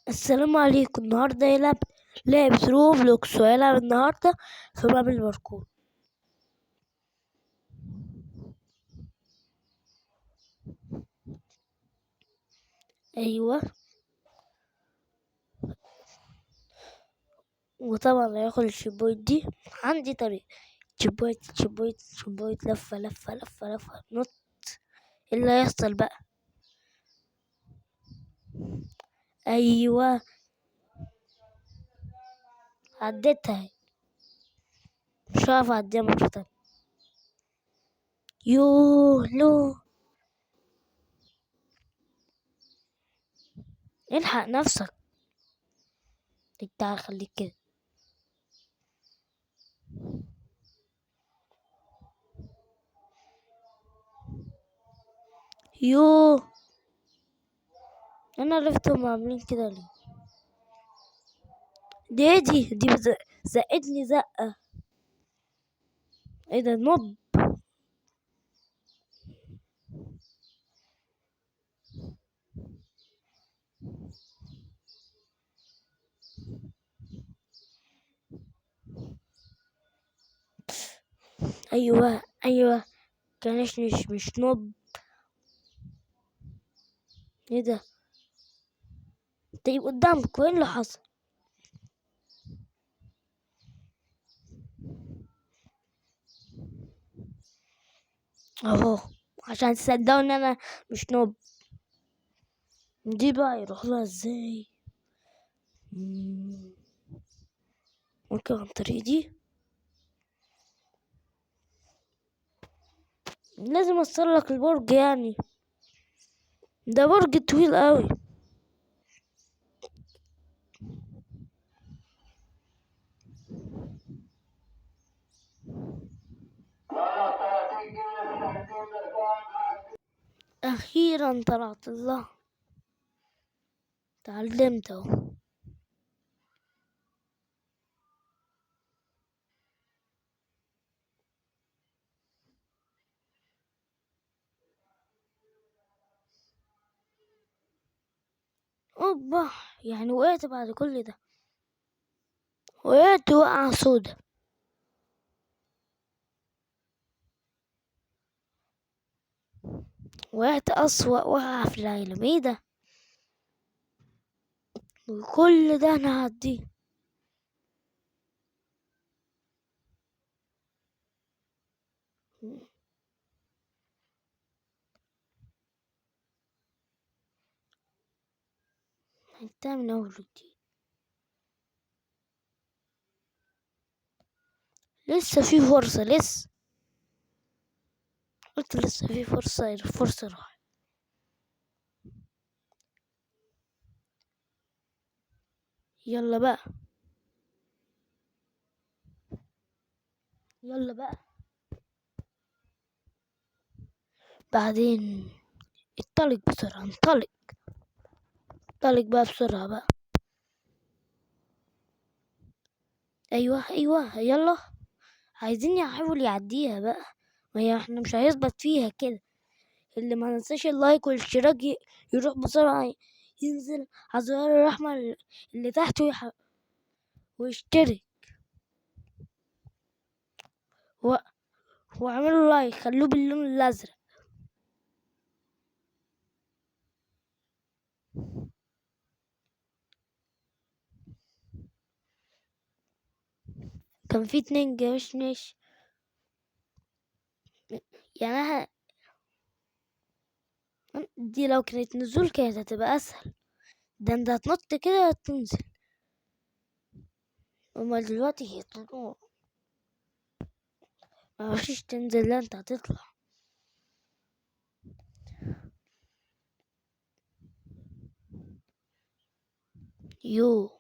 السلام عليكم. النهارده يلعب لعبة Roblox، وهيلعب النهارده في باب الباركور. ايوه، وطبعا هياخد ال checkpoint دي. عندي طريق checkpoint checkpoint checkpoint، لفة لفة لفة لفة، نط. ايه اللي هيحصل بقى؟ ايوه عديتها، مش هعرف اعديها مرة تانية. يوه لو الحق نفسك، تعال خليك كده. يوه انا عرفتهم عاملين كده ليه. دي دي دي زقتني زقة. ايه ده؟ نوب. ايوه ايوه، كانش مش نوب. ايه ده؟ طيب قدامك وين اللي حصل؟ اهو عشان تصدقوا ان انا مش نوب. دي بقى يروح لها ازاي؟ ممكن عن طريق دي. لازم اوصل لك البرج، ده برج طويل قوي. اخيرا طلعت الله، تعلمت اهو. اوبا، وقعت بعد كل ده، وقعت وقعة سودا. وقعت أسوأ وقعة في العالم. ايه ده؟ وكل ده انا هعديه. انتهى من اول وجديد. لسه في فرصة، لسه قلت لسه في فرصة، الفرصة راحت. يلا بقى يلا بقى. بعدين انطلق بسرعة، انطلق انطلق بقى بسرعة بقى. ايوه ايوه يلا، عايزين يحاول يعديها بقى، ما هي احنا مش هيثبت فيها كده. اللي ما ننساش اللايك والاشتراك يروح بسرعة ينزل على زرار الرحمة اللي تحت ويشترك واعملوا لايك، خلوه باللون الازرق. كان في 2 جيش نش، دي لو كانت نزول كانت هتبقى اسهل. ده انت هتنط كده هتنزل، امال دلوقتي هي طلوع، ما فيش تنزل، لا انت هتطلع. يو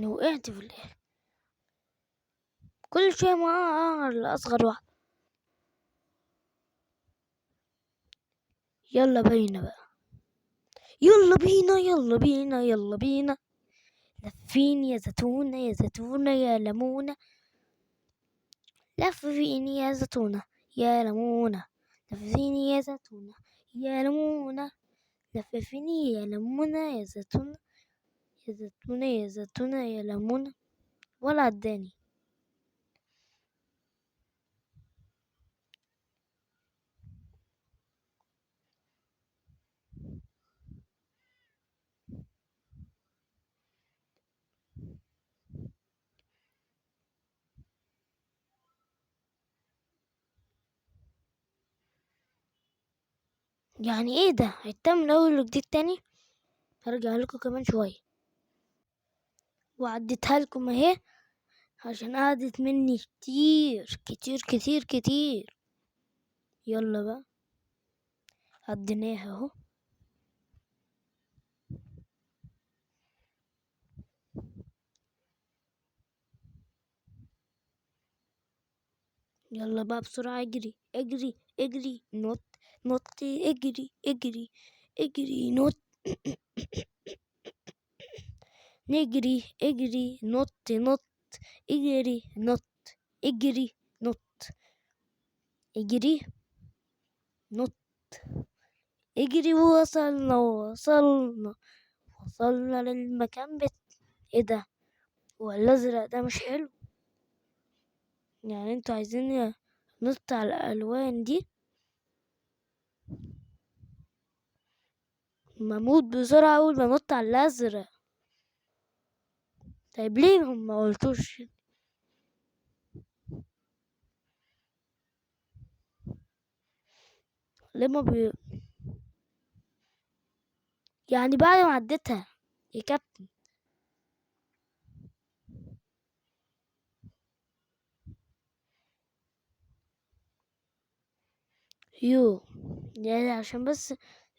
وقعت في الاخر. كل شويه ما اصغر واحده. يلا بينا بقى، يلا بينا يلا بينا يلا بينا. لفيني يا زيتونة يا زيتونة يا ليمونة، لفيني يا زيتونة يا ليمونة، لفيني يا زيتونة يا ليمونة، لففيني يا ليمونة يا زيتونة يا زيتونة يا زيتونة يا ليمونة. ولا عداني. يعني ايه ده؟ هيتم من اول وجديد تاني. هرجع لكم كمان شوية. وعديتها لكم اهي عشان قعدت مني كتير كتير كتير كتير. يلا بقى عديناها اهو. يلا بقى بسرعة، اجري اجري اجري، نط نط، اجري اجري اجري، نط، نجري اجري، نط نط، اجري نط، اجري نط، اجري نط، اجري. وصلنا وصلنا وصلنا للمكان ايه ده؟ هو الازرق ده مش حلو؟ يعني انتوا عايزين نط على الالوان دي؟ بموت بسرعة أول ما نط على الأزرق. طيب ليه ما قلتوش؟ ليه ما بي يعني بعد ما عديتها يا كابتن. يو يعني عشان بس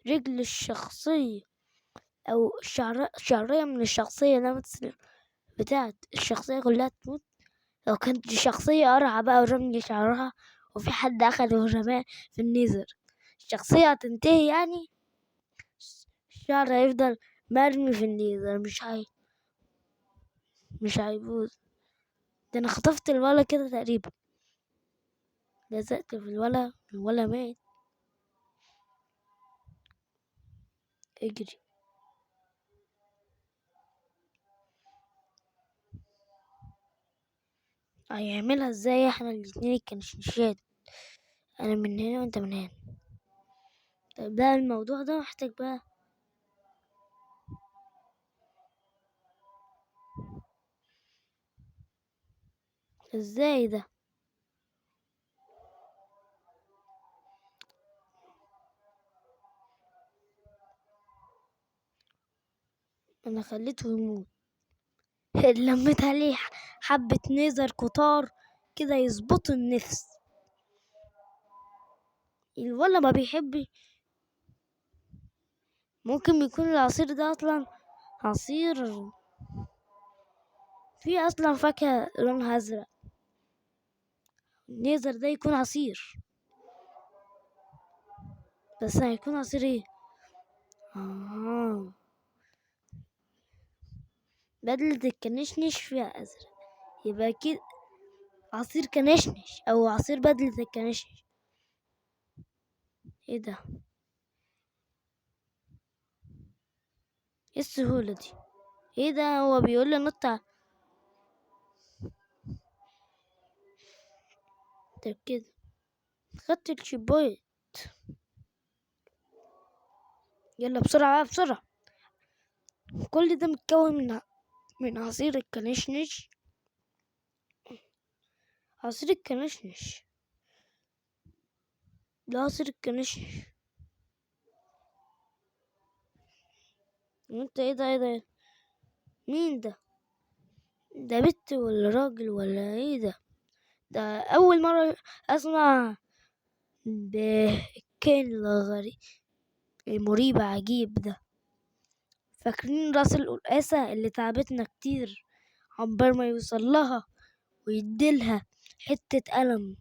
رجل الشخصية أو شعرية من الشخصية اللي أنا بتاعت الشخصية كلها تموت. لو كانت الشخصية قرعة بقى ورمي شعرها وفي حد أخده ورماه في النيزر، الشخصية هتنتهي. يعني الشعر هيفضل مرمي في النيزر، مش هيبوظ. ده أنا خطفت الولا كده تقريبا، لزقت في الولا، الولا مات. اجري. هيعملها ازاي؟ احنا الاتنين الكنشنشات، انا من هنا وانت من هنا. طيب ده الموضوع ده محتاج بقى ازاي ده؟ انا خليته يموت. لميت عليه حبة نيزر كتار كده يظبطوا النفس. الولا ما بيحب، ممكن يكون العصير ده اصلا عصير في اصلا فاكهة لونها ازرق، النيزر ده يكون عصير، بس هيكون عصير ايه؟ بدلة الكنشنش فيها ازرق، يبقى اكيد عصير كنشنش او عصير بدلة الكنشنش. ايه ده؟ ايه السهولة دي؟ ايه ده؟ هو بيقول لي نط طب كده خدت الشيبويت. يلا بسرعة بقى بسرعة. كل ده متكون من عصير الكنشنش. عصير الكنشنش ده عصير الكنشنش. وانت ايه ده؟ ايه ده؟ مين ده؟ ده بنت ولا راجل ولا ايه ده؟ ده اول مرة اسمع بالكائن الغريب المريب عجيب ده. فاكرين راس القلقاسة اللي تعبتنا كتير عقبال ما يوصل لها ويديلها حتة قلم؟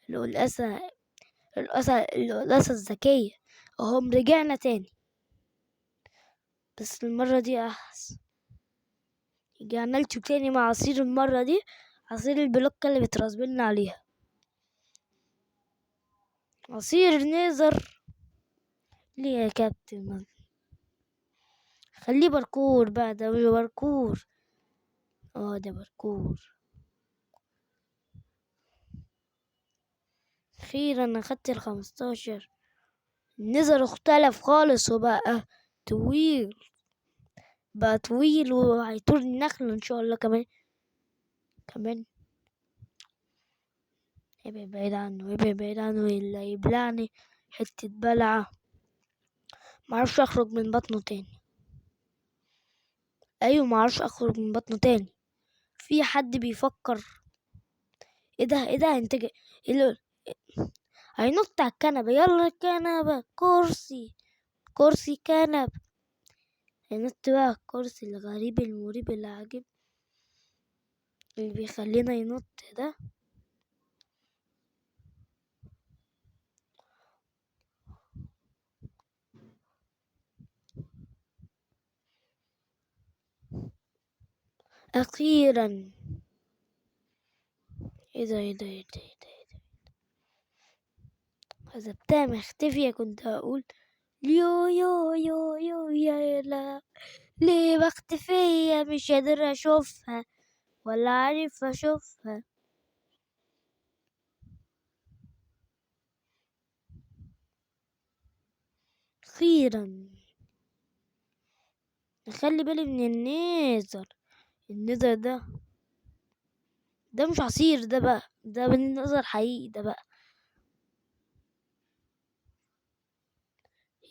القلقاسة الذكية. اهم رجعنا تاني، بس المرة دي أحسن. رجعنا لكم تاني مع عصير المرة دي، عصير البلوكة اللي بترازبلنا عليها، عصير نيزر. ليه يا كابتن؟ خليه باركور بقى، ده مش باركور. ده باركور. اخيرا انا خدت ال15. النيزر اختلف خالص وبقى طويل، بقى طويل وهيطول النخل ان شاء الله. كمان كمان ابعد بعيد عنه، ابعد بعيد عنه، اللي يبلعني حتة بلعة معرفش اخرج من بطنه تاني. ايوه معرفش اخرج من بطنه تاني. في حد بيفكر ايه ده؟ ايه ده؟ انت جاي ايه اللي هينط على الكنبة؟ يلا الكنبة، كرسي، كرسي كنب. هينط بقى الكرسي الغريب المريب العجيب اللي بيخلينا ينط ده. أخيرا. ايه ده؟ ايه ده؟ ايه ده؟ ايه ده؟ ايه ده؟ هذا بتاع مختفية. كنت هقول يو يو يو يو يا لا، ليه مختفية؟ مش قادر أشوفها ولا عارف أشوفها. أخيرا. نخلي بالي من النيزر. النيزر ده مش عصير، ده بقى ده بالنظر حقيقي. ده بقى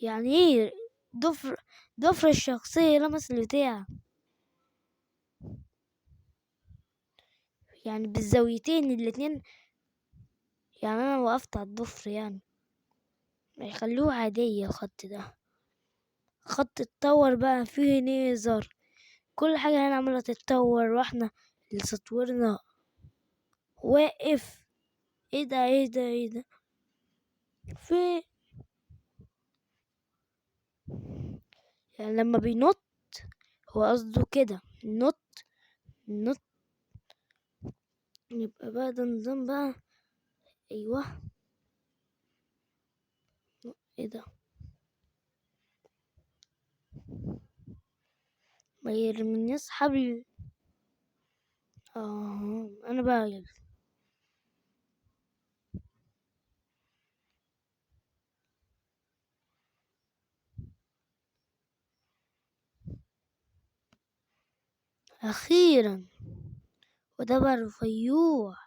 يعني ايه؟ ضفر الشخصية لمس البتاع، يعني بالزاويتين الاتنين. يعني انا وقفت على الضفر، يعني ما يخلوه عادية. الخط ده خط اتطور بقى، فيه نيزر، كل حاجة هنا عمالة تتطور، واحنا اللي تطويرنا واقف. ايه ده؟ ايه ده؟ ايه ده؟ في يعني لما بينط هو قصده كده نط نط، يبقى بقى ده نظام بقى. ايوه ايه ده؟ ما يرمينيش حبل. انا بقى جبت. اخيرا. وده بقى رفيوع،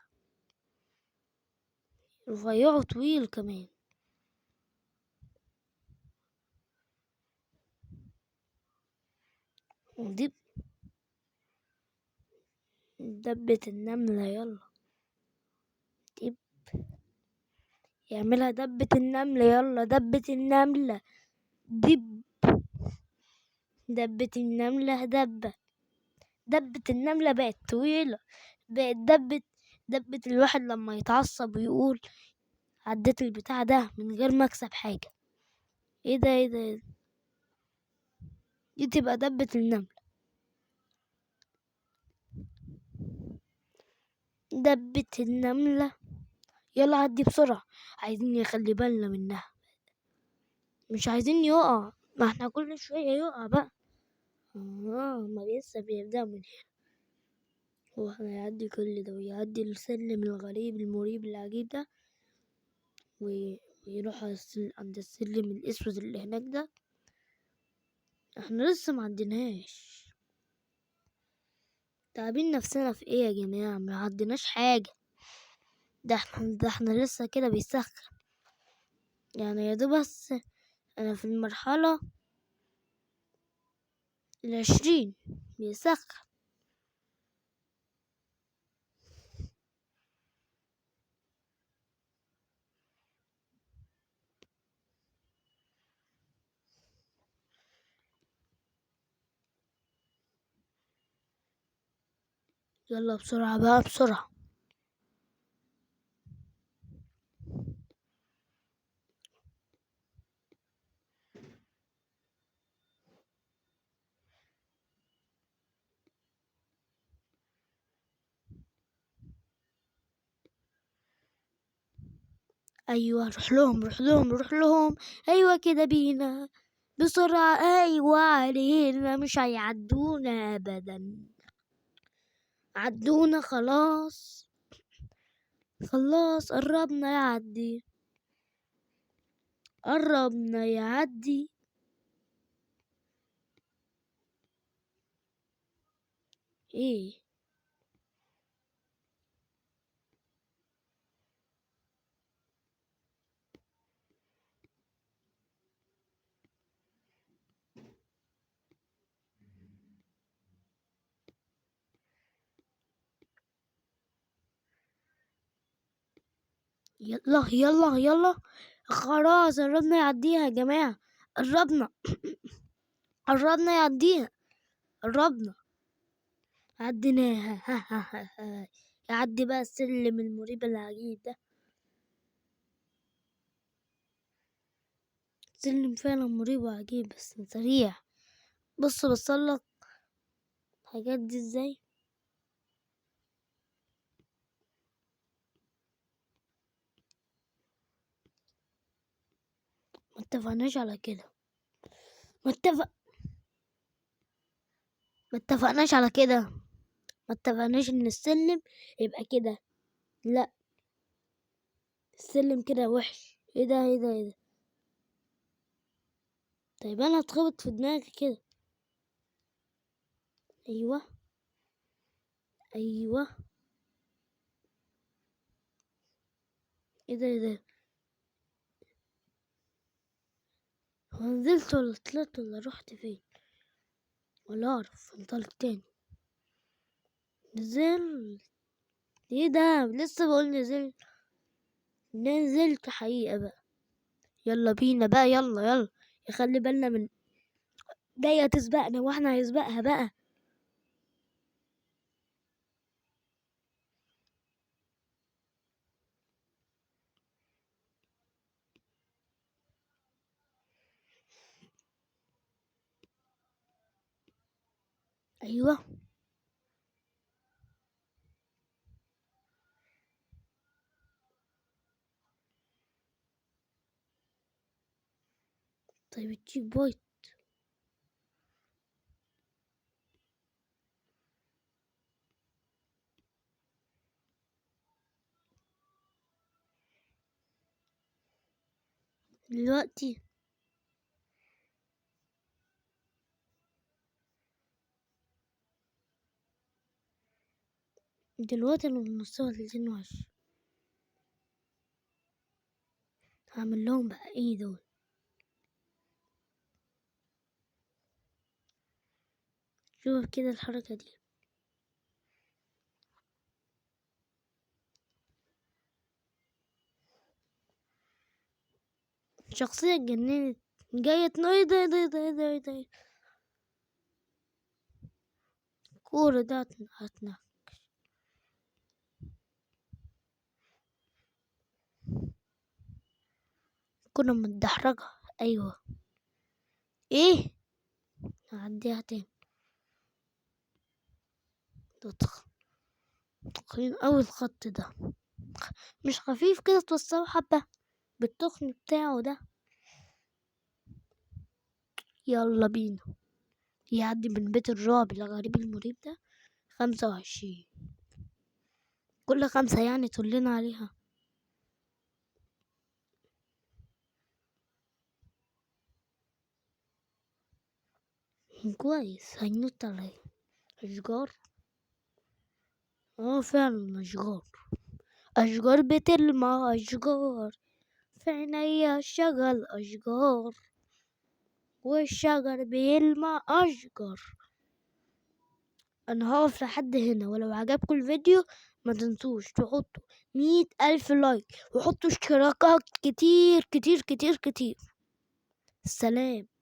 رفيوع طويل كمان. ودي دبة النملة، يلا دب يعملها دبة النملة، يلا دبة النملة، دب دبة النملة، دبة دبة النملة بقت طويلة، بقت دبة الواحد لما يتعصب ويقول عديت البتاع ده من غير ما اكسب حاجة. ايه ده؟ ايه ده؟ ايه ده؟ دي تبقى دبة النملة، دبة النملة. يلا عدي بسرعة، عايزين نخلي بالنا منها، مش عايزين يقع، ما احنا كل شوية يقع بقى. ما لسه بيبدأ من هنا. هو هيعدي كل ده ويعدي السلم الغريب المريب العجيب ده، ويروح عند السلم الأسود اللي هناك ده. احنا لسه ما عديناش، تعبين نفسنا في ايه يا جماعة؟ ما عديناش حاجة، ده احنا لسه كده بيسخن يعني. يا دوب بس انا في المرحلة 20 بيسخن. يلا بسرعة بقى، بسرعة. ايوه روح لهم روح لهم روح لهم. ايوه كده بينا بسرعة. ايوه علينا، مش هيعدونا ابدا، عدونا خلاص خلاص، قربنا يعدي، قربنا يعدي. ايه يلا يلا يلا، خلاص قربنا يعديها يا جماعة، قربنا قربنا يعديها، قربنا عديناها. ها ها ها ها. يعدي بقى السلم المريب العجيب ده، سلم فعلا مريب وعجيب بس سريع. بص بصلك الحاجات دي ازاي. ما اتفقناش على كده، ما اتفقناش على كده، ما اتفقناش ان السلم يبقى كده. لا السلم كده وحش. ايه ده ايه ده ايه ده؟ طيب انا اتخبط في دماغي كده. ايوه ايوه، ايه ده ايه ده؟ هو نزلت ولا طلعت ولا رحت فين؟ ولا اعرف. انطلق تاني. نزلت. ايه ده؟ لسه بقول نزلت، نزلت حقيقة بقى. يلا بينا بقى، يلا يلا، يخلي بالنا من جاية تسبقنا واحنا هيسبقها بقى. ايوه طيب ال checkpoint. دلوقتي انا بنصها 23. هعمل لهم بقى ايه دول؟ شوف كده الحركة دي. شخصية اتجننت جاية ايه ده ايه ده ايه ده ايه ده ايه ده؟ الكورة ده هتنكش. كنا متدحرجة. ايوه ايه، نعديها تاني. تخين اوي الخط ده، مش خفيف كده، توصله حبة بالتخن بتاعه ده. يلا بينا. يعدي من بيت الرعب الغريب المريب ده. 25 كل 5 يعني تقول عليها. كويس. هننط على اشجار. فعلا اشجار، اشجار بتلمع، اشجار في عينيا شغل اشجار، والشجر بيلمع اشجار. انا هقف لحد هنا، ولو عجبكم الفيديو ما تنسوش تحطوا 100,000 لايك، وحطوا اشتراكات كتير كتير كتير كتير. سلام.